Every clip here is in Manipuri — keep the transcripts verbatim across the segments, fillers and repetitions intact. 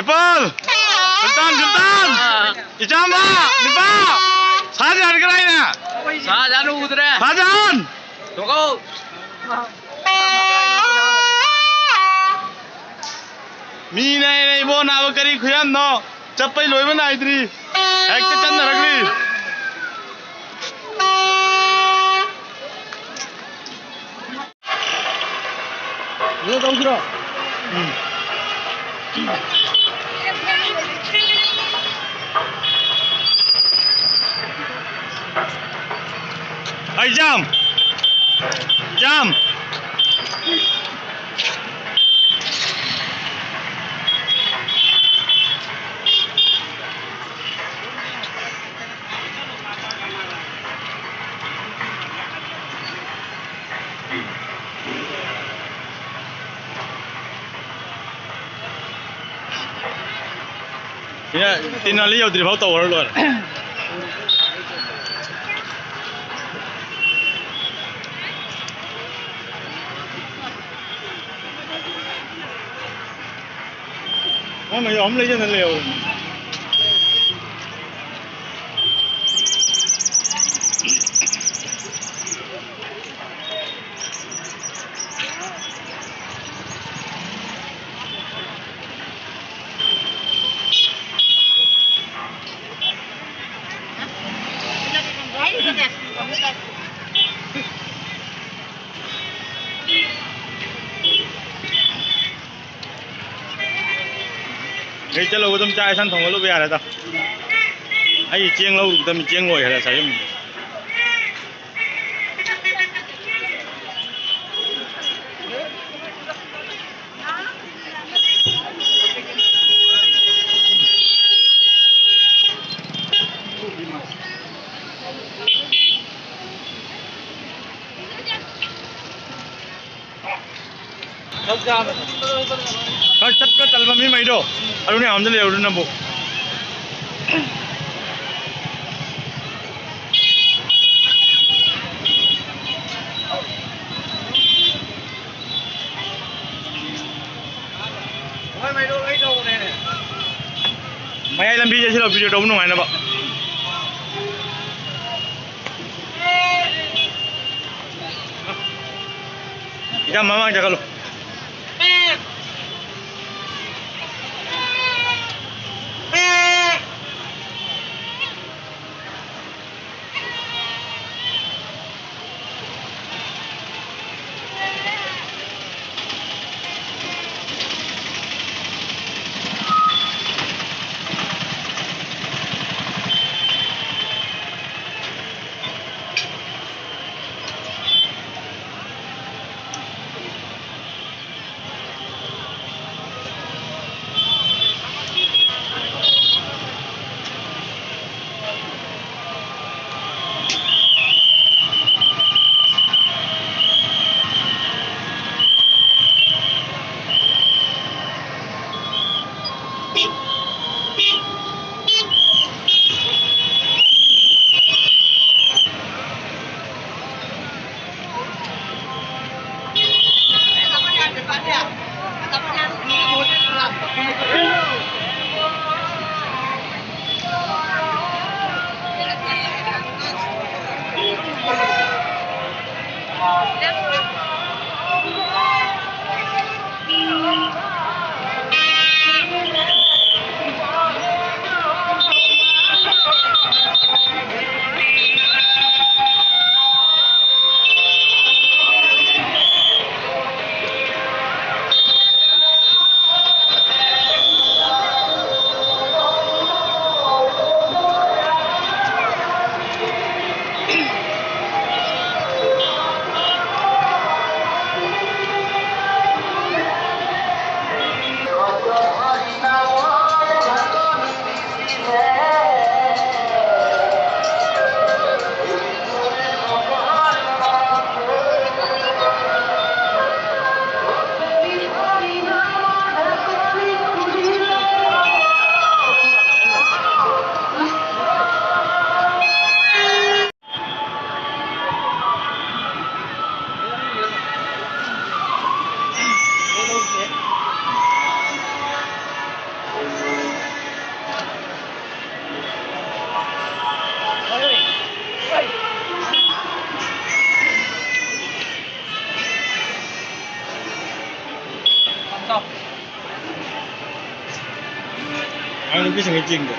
ꯄꯤꯄꯜ! ꯁꯨꯜꯇꯥꯟ, ꯁꯨꯜꯇꯥꯟ! ꯏꯆꯥꯝꯕ! ꯅꯤꯄꯥ! ꯁꯥꯍꯖꯍꯥꯟ ꯀꯗꯥꯏꯅꯦ? ꯁꯥꯍꯖꯍꯥꯟ ꯎꯗ꯭ꯔꯦ꯫ ꯁꯥꯍꯖꯍꯥꯟ! ꯊꯣꯛꯂꯛꯑꯣ꯫ ꯃꯤꯅ ꯑꯩꯅ ꯏꯕꯣ ꯅꯥꯕ ꯀꯔꯤ ꯈꯨꯌꯥꯝꯅꯣ? ꯆꯠꯄꯩ ꯂꯣꯏꯕ ꯅꯥꯏꯗ꯭ꯔꯤ꯫ ꯍꯦꯛꯇ ꯆꯠꯅꯔꯛꯂꯤ꯫ ꯀꯩꯅꯣ ꯇꯧꯁꯤꯔꯣ? ꯎꯝ꯫ ꯑꯩ ꯖꯥꯝ! ꯖꯥꯝ! ꯁꯤꯅ ꯇꯤꯅꯥꯂꯤ ꯌꯧꯗ꯭ꯔꯤ ꯐꯥꯎ ꯇꯧꯔ ꯂꯣꯏꯔꯦ꯫ ꯃꯣꯏ ꯃꯌꯥꯝ ꯑꯃ ꯂꯩꯖꯅ ꯂꯩꯍꯧꯔꯦ꯫ ꯑꯩ ꯆꯠꯂꯨꯕ ꯑꯗꯨꯝ ꯆꯥꯛ ꯏꯟꯁꯥꯡ ꯊꯣꯡꯒꯠꯂꯨꯕ ꯌꯥꯔꯦꯗ꯫ ꯑꯩ ꯆꯦꯡ ꯂꯧꯔꯨꯕꯗ ꯃꯤ ꯆꯦꯡ ꯂꯣꯏꯈ꯭ꯔꯦ ꯉꯁꯥꯏ ꯌꯨꯝꯗ꯫ ꯈꯔ ꯆꯠꯄ ꯇꯟꯕ ꯃꯤ ꯃꯩꯗꯣ, ꯑꯗꯨꯅꯦ ꯌꯥꯝꯅ ꯂꯩꯍꯧꯔꯤꯅꯕꯨ꯫ ꯃꯣꯏ ꯃꯩꯗꯣ ꯂꯣꯏ ꯇꯧꯕꯅꯦ꯫ ꯄꯤꯖꯁꯤꯔꯣ, ꯚꯤꯗꯤꯑꯣ ꯇꯧꯕ ꯅꯨꯡꯉꯥꯏꯅꯕ꯫ ꯏꯌꯥꯝ ꯃꯃꯥꯡ ꯆꯠꯈꯠꯂꯨ꯫ ꯅꯨꯄꯤꯁꯤꯡꯒꯤ ꯆꯤꯡꯗꯣ꯫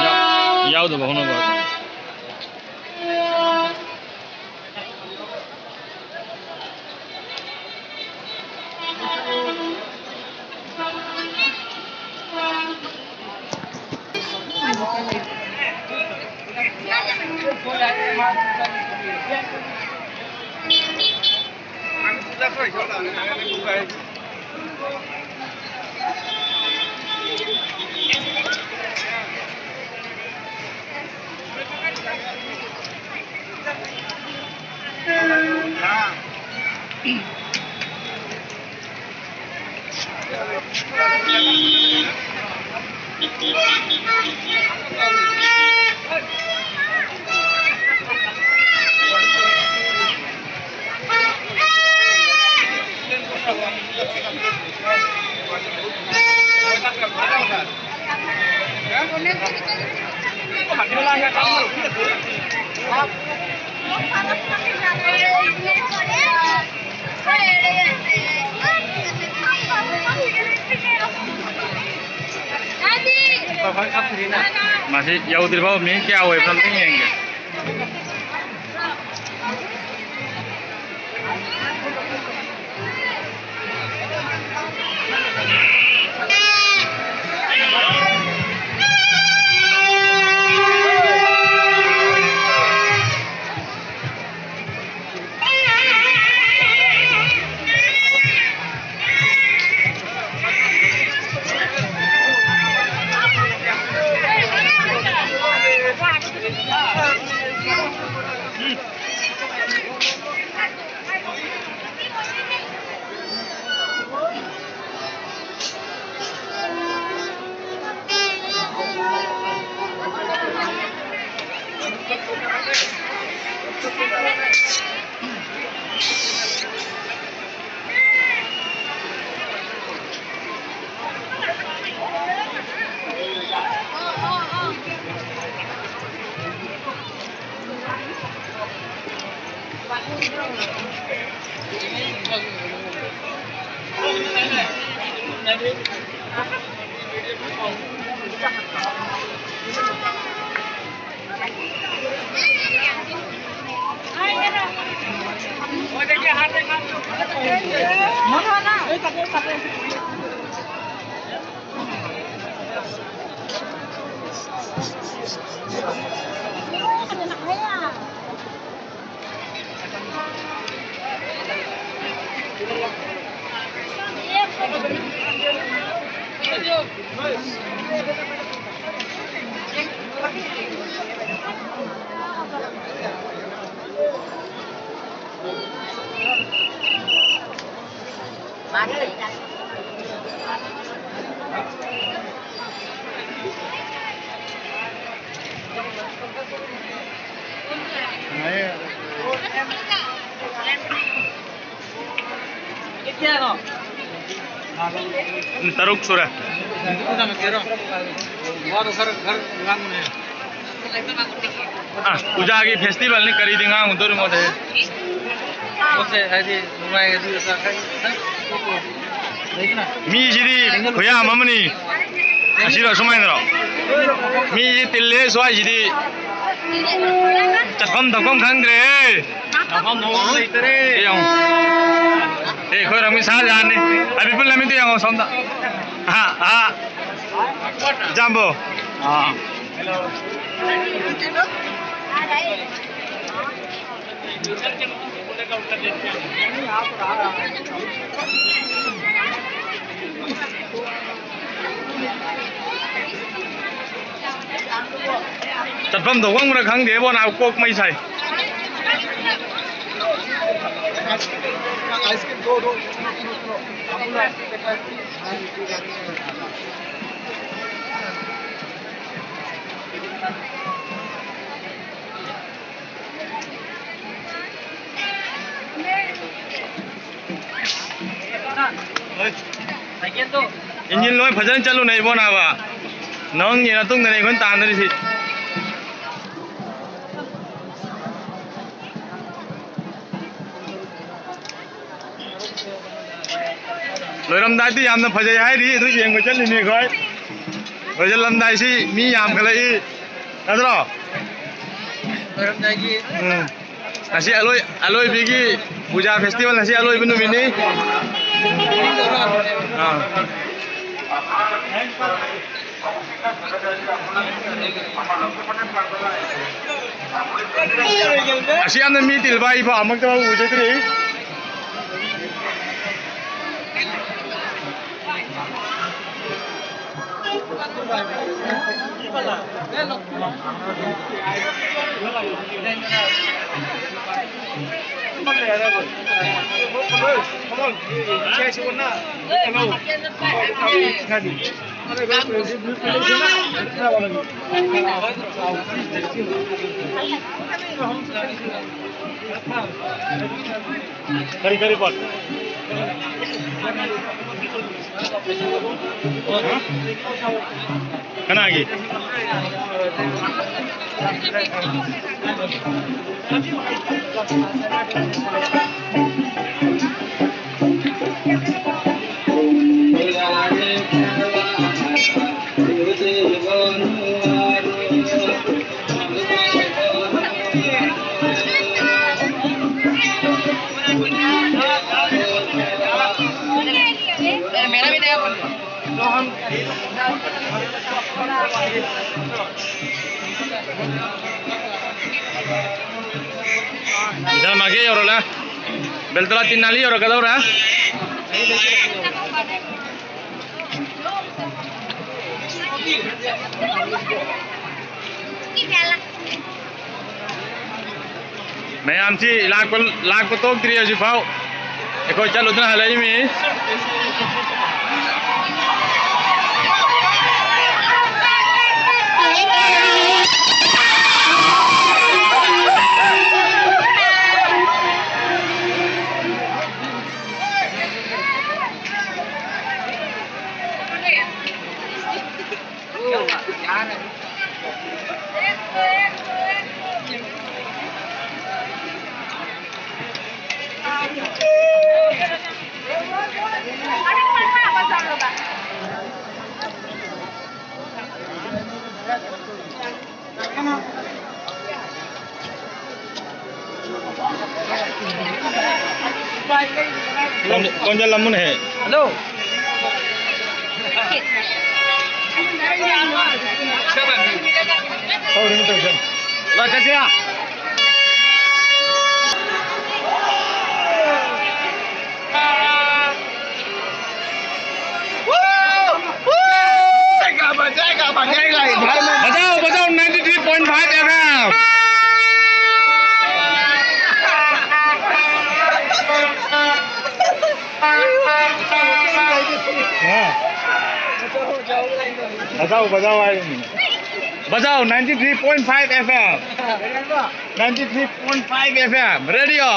ꯌꯥꯎ-, ꯌꯥꯎꯗꯕ ꯍꯧꯅꯕ꯫ ꯃꯁꯤ ꯌꯧꯗ꯭ꯔꯤꯐꯥꯎ ꯃꯤꯅꯤꯠ ꯀꯌꯥ ꯑꯣꯏꯕꯅꯣ ꯑꯝꯇ ꯌꯦꯡꯒꯦ꯫ ꯇꯔꯨꯛ ꯁꯨꯔꯦ꯫ ꯑ, ꯄꯨꯖꯥꯒꯤ ꯐꯦꯁꯇꯤꯚꯦꯜꯅꯤ, ꯀꯔꯤꯗꯤ ꯉꯥꯡꯉꯨꯗꯣꯔꯤꯃꯣꯗ꯫ ꯄꯣꯠꯁꯦ ꯍꯥꯏꯗꯤ ꯅꯨꯡꯉꯥꯏ, ꯑꯗꯨ ꯈꯔ ꯈꯤꯇꯪ ꯂꯩꯗꯅ꯫ ꯃꯤꯁꯤꯗꯤ ꯈꯨꯌꯥꯝ ꯑꯃꯅꯤ꯫ ꯑꯁꯤꯔꯣ, ꯁꯨꯃꯥꯏꯅꯔꯣ? ꯃꯤꯁꯤ ꯇꯤꯜꯂꯦ ꯁ꯭ꯋꯥꯏꯁꯤꯗꯤ꯫ ꯆꯠꯐꯝ ꯊꯣꯛꯐꯝ ꯈꯪꯗ꯭ꯔꯦ꯫ ꯆꯠꯐꯝ ꯊꯣꯛꯐꯝ ꯂꯩꯇꯔꯦ꯫ ꯌꯦꯡꯉꯣ꯫ ꯑꯦ, ꯑꯩꯈꯣꯏ ꯔꯣꯝꯒꯤ ꯁꯥꯍꯥꯖꯍꯥꯟꯅꯤ꯫ ꯍꯥꯏꯐꯦꯠ ꯄꯨꯜꯂꯝꯃꯤꯗꯨ ꯌꯦꯡꯉꯣ ꯁꯣꯝꯗ꯫ ꯑꯍꯥ, ꯑꯍꯥ꯫ ꯖꯥꯝꯕꯣ꯫ ꯑꯥ꯫ ꯆꯠꯐꯝ ꯊꯣꯛꯐꯝ ꯈꯔ ꯈꯪꯗꯦꯕꯣ, ꯅꯥꯕ ꯀꯣꯛ ꯃꯩ ꯁꯥꯏ꯫ ꯏꯟꯖꯤꯟ ꯂꯣꯏ ꯐꯖꯅ ꯆꯠꯂꯨꯅꯦ ꯏꯕꯣ ꯅꯥꯕ꯫ ꯅꯪꯒꯤ ꯃꯇꯨꯡꯗꯅꯦ ꯑꯩꯈꯣꯏꯅ ꯇꯥꯟꯅꯔꯤꯁꯤ꯫ ꯂꯣꯏꯔꯝꯗꯥꯏꯗꯤ ꯌꯥꯝꯅ ꯐꯖꯩ ꯍꯥꯏꯔꯤ, ꯑꯗꯨ ꯌꯦꯡꯕ ꯆꯠꯂꯤꯅꯤ ꯑꯩꯈꯣꯏ꯫ ꯂꯣꯏꯁꯤꯜꯂꯝꯗꯥꯏꯁꯤ ꯃꯤ ꯌꯥꯝꯈꯠꯂꯛꯏ, ꯅꯠꯇ꯭ꯔꯣ? ꯂꯣꯏꯔꯝꯗꯥꯏꯒꯤ ꯎꯝ꯫ ꯉꯁꯤ ꯑꯂꯣꯏ-, ꯑꯂꯣꯏꯕꯤꯒꯤ ꯄꯨꯖꯥ ꯐꯦꯁꯇꯤꯚꯦꯜ ꯉꯁꯤ ꯑꯂꯣꯏꯕ ꯅꯨꯃꯤꯠꯅꯤ꯫ ꯑꯥ꯫ ꯑꯁꯤ ꯌꯥꯝꯅ ꯃꯤ ꯇꯤꯜꯕ ꯑꯩ ꯐꯥꯎ ꯑꯃꯨꯛꯇ ꯎꯖꯗ꯭ꯔꯤ꯫ ꯀꯔꯤ ꯀꯔꯤ ꯄꯣꯠ? ꯀꯅꯥꯒꯤ? ꯏꯁꯥꯃꯛꯀꯤ ꯌꯧꯔꯛꯂꯦ꯫ ꯕꯦꯜꯇꯣꯂꯥ ꯇꯤꯟꯅꯥꯂꯤ ꯌꯧꯔꯛꯀꯗꯧꯔꯦ꯫ ꯃꯌꯥꯝꯁꯤ ꯂꯥꯛꯄ, ꯂꯥꯛꯄ ꯇꯣꯛꯇ꯭ꯔꯤ ꯍꯧꯖꯤꯛꯐꯥꯎ꯫ ꯑꯩꯈꯣꯏ ꯆꯠꯂꯨꯗꯅ ꯍꯜꯂꯛꯏꯃꯤ꯫ कौन, कौन सा लमन है? हेलो। बजाओ, बजाओ, ninety three point five FM. हाँ। बजाओ, बजाओ, बजाओ, ninety three point five FM. Ninety three point five FM radio.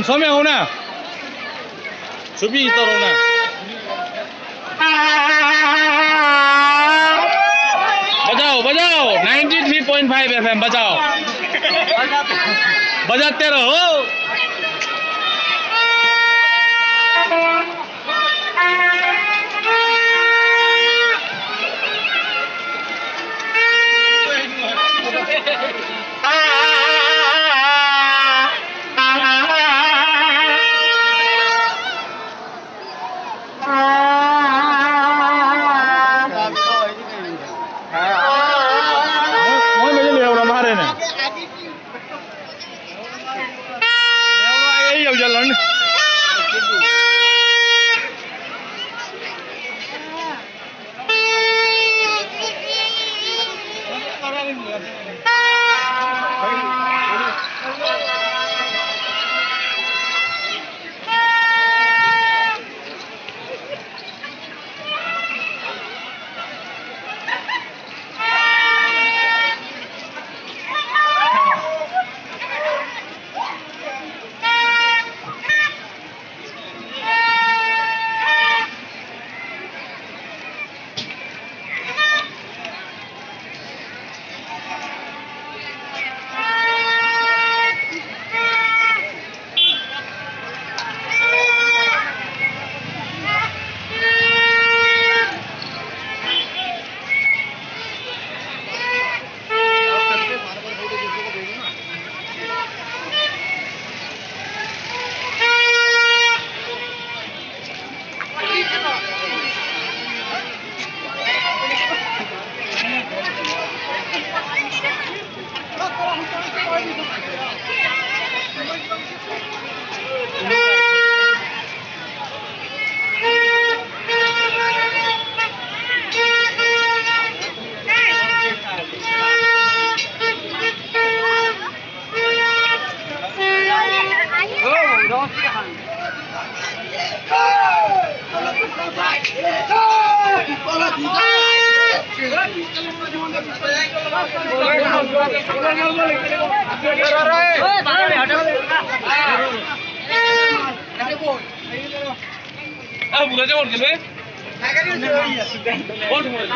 ꯁꯣꯝ ꯌꯦꯡꯉꯨꯅꯦ꯫ ꯁꯨꯕꯤ ꯇꯧꯔꯣꯅꯦ꯫ ꯕꯖꯥꯎ, ꯕꯖꯥꯎ꯫ Ninety three point five F M ꯕꯖꯥꯎ꯫ ꯕꯖꯥ ꯇꯦꯔꯣ꯫ ꯃꯣꯏ, ꯃꯣꯏ ꯃꯌꯨꯝ ꯌꯧꯔ ꯃꯥꯜꯂꯦꯅꯦ꯫ ꯂꯩꯍꯧꯔꯣ, ꯑꯩ, ꯑꯩ ꯌꯧꯖꯜꯂꯅꯤ꯫ Ah, বুকা যে ভোট গেল, এ? Vote, vote.